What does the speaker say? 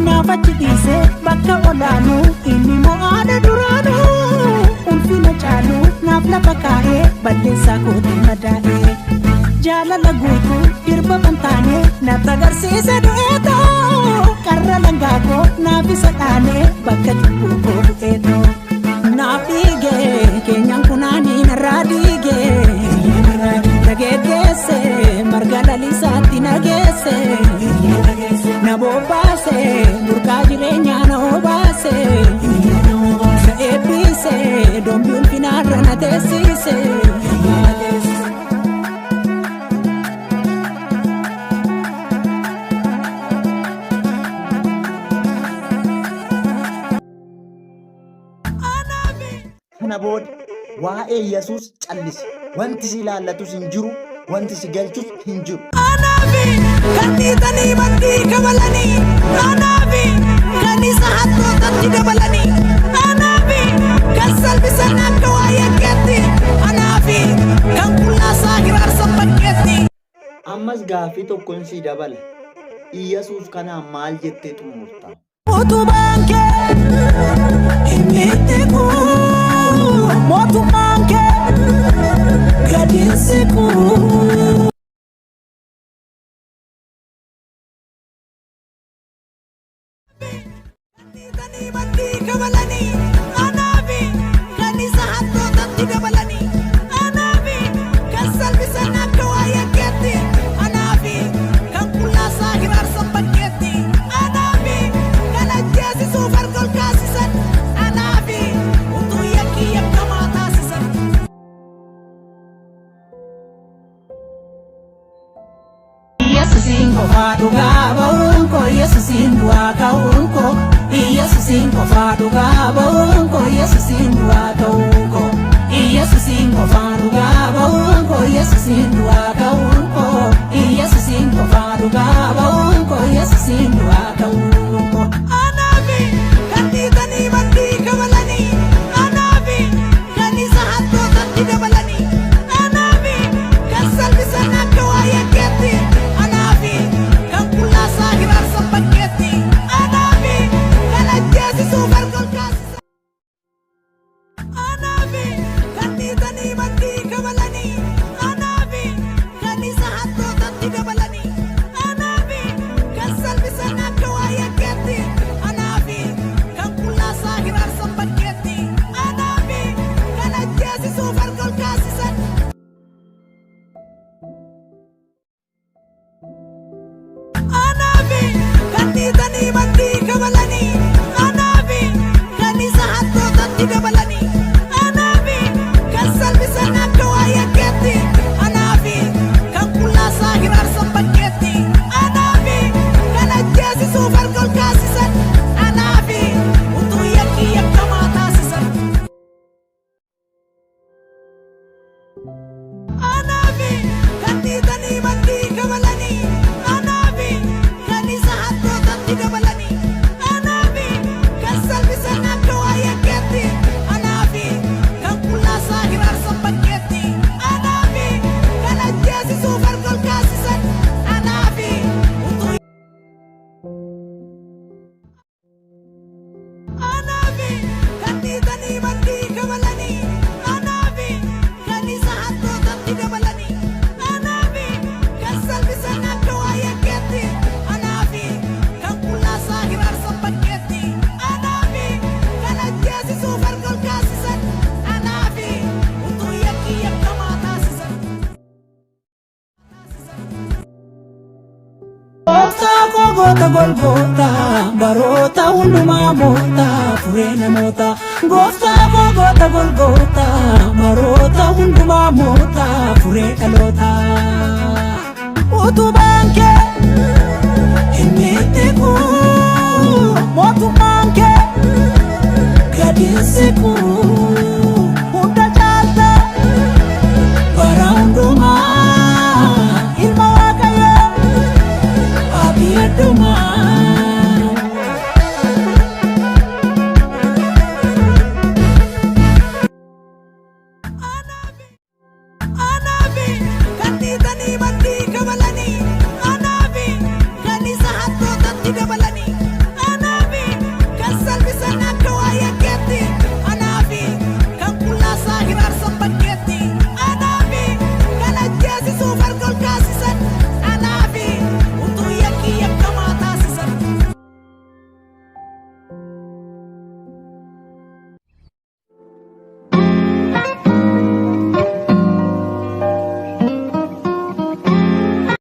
Naaf achi dhiisee bakka olaanu inni mo'aadha duraanu ulfina caalu naaf lafa kaa'ee balleessaa kootiin madaa'ee jaalala guutuu hirba bantaane naaf agarsiise du'eetoo qarra langaa koo naaf isa dhaane bakka cubbuu koo bu'eetoo naaf dhiigee keenyan kunaanii narraa diigee na geggeesse marga lalisaatti na geesse na bobbaase burqaa jireenyaa na obaase na eebbise dombi ulfinaarra na teessise. Kana booda waa'ee Yesuus callisi. Wanti si ilaallatus hin jiru, wanti si galchus hin jiru. Anaafi kan dhiitanii mandii kabalanii anaafi kan isa hattootatti dabalanii anaafi kan salphisan akka waa yakkeetti anaafi kan qullaasaa hiraarsan bakkeetti. Ammas gaaffii tokkon sii dabala. Iyyasuus kanaan maal jettee xummurta? Utubaan kee hin ittiqu, mootummaan kee gadi hin siqu. Dhiitanii maddii kabalanii anaafi kan isa hattootatti dabalanii anaafi kan salphisan akka waa yakkeetti anaafi kan qullaasaa hiraarsan bakkeetti anaafi kan ajjeesisuuf harka ol kaasisan anaafi utuu yakkii yakkamaa taasisan. Yesuusiin qofaa dhugaa ba'uun koo Yesuusiin du'aa ka'uun koo Yesuusiin qofaa dhugaa ba'uun koo Yesuusiin du'aa ka'uun koo Yesuusiin qofaa dhugaa ba'uun koo Yesuusiin du'aa ka'uun koo Yesuusiin qofaa dhugaa ba'uun koo Yesuusiin du'aa ka'uun koo. Anaafi kan dhiitanii mandii kabalanii anaafi kan isa hattootatti dabalanii anaafi kan salphisan akka waa yakkeetti anaafi kan qullaasaa hiraarsan bakkeetti anaafi kan ajjeesisuuf harka ol kaasisan anaafi kan dhiitanii mandii kabalanii anaafi kan isa hattootatti dabalanii anaafi kan salphisan akka waa yakkeetti anaafi kan qullaasaa hiraarsan bakkeetti anaafi kan ajjeesisuuf harka ol kaasisan. Anaafi kan dhiitanii mandii kabalanii anaafi kan isa hattootatti dabalanii anaafi kan salphisan akka waa yakkeetti anaafi kan qullaasaa hiraarsan bakkeetti anaafi kan ajjeesisuuf harka ol kaasisan anaafi utuu yakkii yakkamaa taasisan. Anaafi kan dhiitanii mandii kabalanii anaafi kan isa hattootatti dabalanii anaafi kan salphisan akka waa yakkeetti anaafi kan qullaasaa hiraarsan bakkeetti anaafi kan ajjeesisuuf harka ol kaasisan anaafi utuu Anaafi kan dhiitanii mandii kabalanii anaafi kan isa hattootatti dabalanii anaafi kan salphisan akka waa yakkeetti anaafi kan qullaasaa hiraarsan bakkeetti anaafi kan ajjeesisuuf harka ol kaasisan anaafi utuu yakkii yakkamaa taasisan. Gooftaa koo goota golgoota baroota hundumaa moota furee namoota. Gooftaa koo goota golgoota baroota hundumaa moota furee dhaloota. Utubaa.